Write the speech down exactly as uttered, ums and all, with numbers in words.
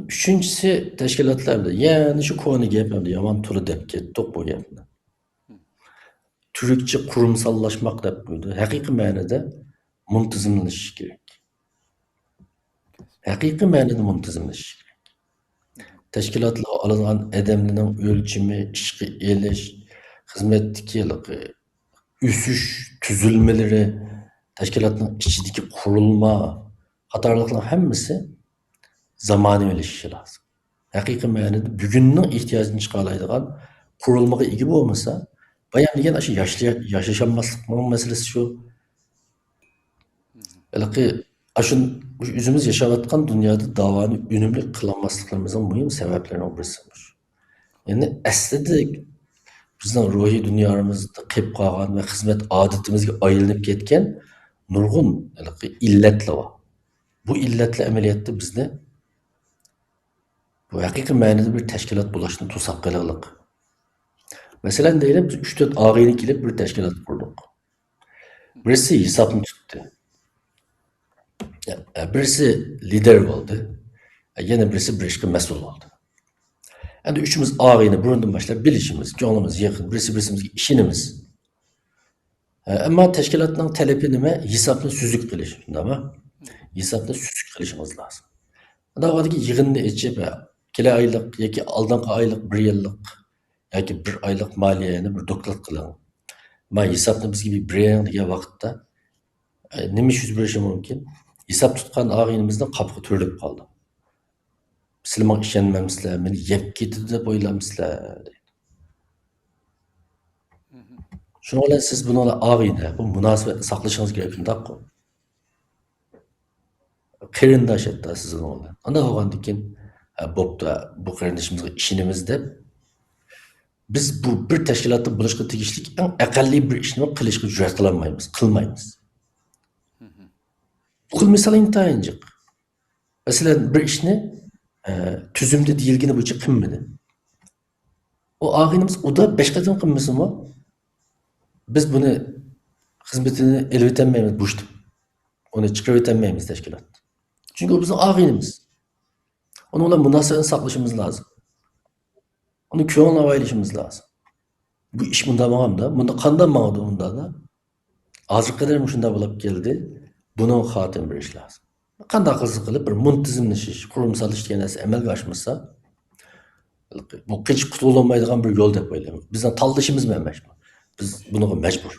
ئۈچىنچىسى، تەشكىلاتلار ئەمدى يەنە شۇ كونا گەپ، ئەمدى يامان تولا دەپ كەتتۇق بۇ گەپنى. تۈركچە قۇرۇمساللاشماق دەپ قويدى. ھەقىقىي مەنىدە مۇنتىزىملىشىش كېرەك. ھەقىقىي مەنىدە مۇنتىزىملىشىش كېرەك. تەشكىلاتلارغا ئالىدىغان ئادەملەرنىڭ ئۆلچىمى، ئىشقا ئېلىش، خىزمەتتىكى ھېلىقى ئۆسۈش تۈزۈلمىلىرى، تەشكىلاتنىڭ ئىچىدىكى قۇرۇلما قاتارلىقلار ھەممىسى زامانىۋىلىشىشى لازىم. ھەقىقىي مەنىدە بۈگۈننىڭ ئېھتىياجىدىن چىقالايدىغان قۇرۇلمىغا ئىگە بولمىسا، بايام دېگەن ئاشۇ ياشلىيا-، ياشىشالماسلىقنىڭ مەسىلىسى شۇ. ھېلىقى ئاشۇ ئۆزىمىز ياشاۋاتقان دۇنيادا داۋانى ئۈنۈملۈك قىلالماسلىقلىرىمىزنىڭ مۇھىم سەۋەبلىرىنىڭ بىرسى مۇشۇ. يەنى ئەسلىدە بىزنىڭ روھىي دۇنيامىزدا قېلىپ قالغان ۋە خىزمەت ئادىتىمىزگە ئايلىنىپ كەتكەن نۇرغۇن ھېلىقى ئىللەتلەر بار. بۇ ئىللەتلەر ئەمەلىيەتتە بىزنى بۇ ھەقىقىي مەنىدە بىر تەشكىلات بولۇشتىن توساپ قېلىغلىق. مەسىلەن، دەيلى، بىز ئۈچ تۆت ئاغىنە كېلىپ بىر تەشكىلات قۇردۇق. بىرسى ھېسابنى تۇتتى. بىرسى لىدېر بولدى. يەنە بىرسى بىر ئىشقا مەسئۇل بولدى. ئەمدى ئۈچىمىز ئاغىنە، بۇرۇندىن باشلاپ بىلىشىمىز، كۆڭلىمىز يېقىن، بىرسى بىرسىمىزگە ئىشىنىمىز. ئەمما تەشكىلاتنىڭ تەلىپى نېمە؟ ھېسابنى سۈزۈك قىلىش، شۇنداقمۇ؟ ھېسابنى سۈزۈك قىلىشىڭىز لازىم. ئۇنداق ۋاقىتتا يىغىننى ئېچىپ، كېلە ئايلىق ياكى ئالدىنقى ئايلىق، بىر يىللىق ياكى بىر ئايلىق مالىيەنى بىر دوكلات قىلىڭ. ما ھېسابنى بىزگە بىر بېرىڭ دېگەن ۋاقىتتا، ئە، نېمە ئىش يۈز بېرىشى مۇمكىن؟ ھېساب تۇتقان ئاغىنىمىزنىڭ قاپىقى تۈرۈلۈپ قالدى. سىلەر ماڭا ئىشەنمەمسىلەر، مېنى يەپ كېتىدۇ دەپ ئويلامسىلەر؟ دەيدۇ. شۇنىڭ بىلەن سىز بۇنىڭ بىلەن ئاغىنە، بۇ مۇناسىۋەتنى ساقلىشىڭىز كېرەك، شۇنداققۇ؟ قېرىنداش ھەتتا سىز بۇنىڭ بىلەن. ئانداق بولغاندىن كېيىن، ھە، بوپتۇ، بۇ قېرىندىشىمىزغا ئىشىنىمىز دەپ، بىز بۇ بىر تەشكىلاتتا بولۇشقا تېگىشلىك ئەڭ ئەقەللىي بىر ئىشنى قىلىشقا جۈرئەت قىلالمايمىز، قىلمايمىز. بۇ خىل مىسال ئىنتايىن جىق. مەسىلەن، بىر ئىشنى، ئە، تۈزۈمدە دېيىلگىنى بويىچە قىلمىدى. ئۇ ئاغىنىمىز ئۇدا بەش قېتىم قىلمىسىمۇ، بىز بۇنى خىزمىتىنى ئېلىۋېتەلمەيمىز بوشىتىپ. ئۇنى چىقىرىۋېتەلمەيمىز تەشكىلاتتىن. چۈنكى ئۇ بىزنىڭ ئاغىنىمىز. ئۇنىڭ بىلەن مۇناسىۋەتنى ساقلىشىمىز لازىم. ئۇنى كۆڭلىنى ئاۋايلىشىمىز لازىم. بۇ ئىش مۇنداق ماڭامدا، مۇنداق قانداق ماڭىدۇ ئۇنداقدا؟ ھازىرغا قەدەر مۇشۇنداق بولۇپ كەلدى. بۇنىڭغا خاتىمە بېرىش لازىم. قانداق قىلسا قىلىپ، بىر مۇنتىزىملىشىش، قۇرۇمساللىشىش دېگەن نەرسە ئەمەلگە ئاشمىسا، بۇ قېچىپ قۇتۇلالمايدىغان بىر يول دەپ ئويلايمەن. بىزنىڭ تاللىشىمىز ئەمەس بۇ. بىز بۇنىڭغا مەجبۇر.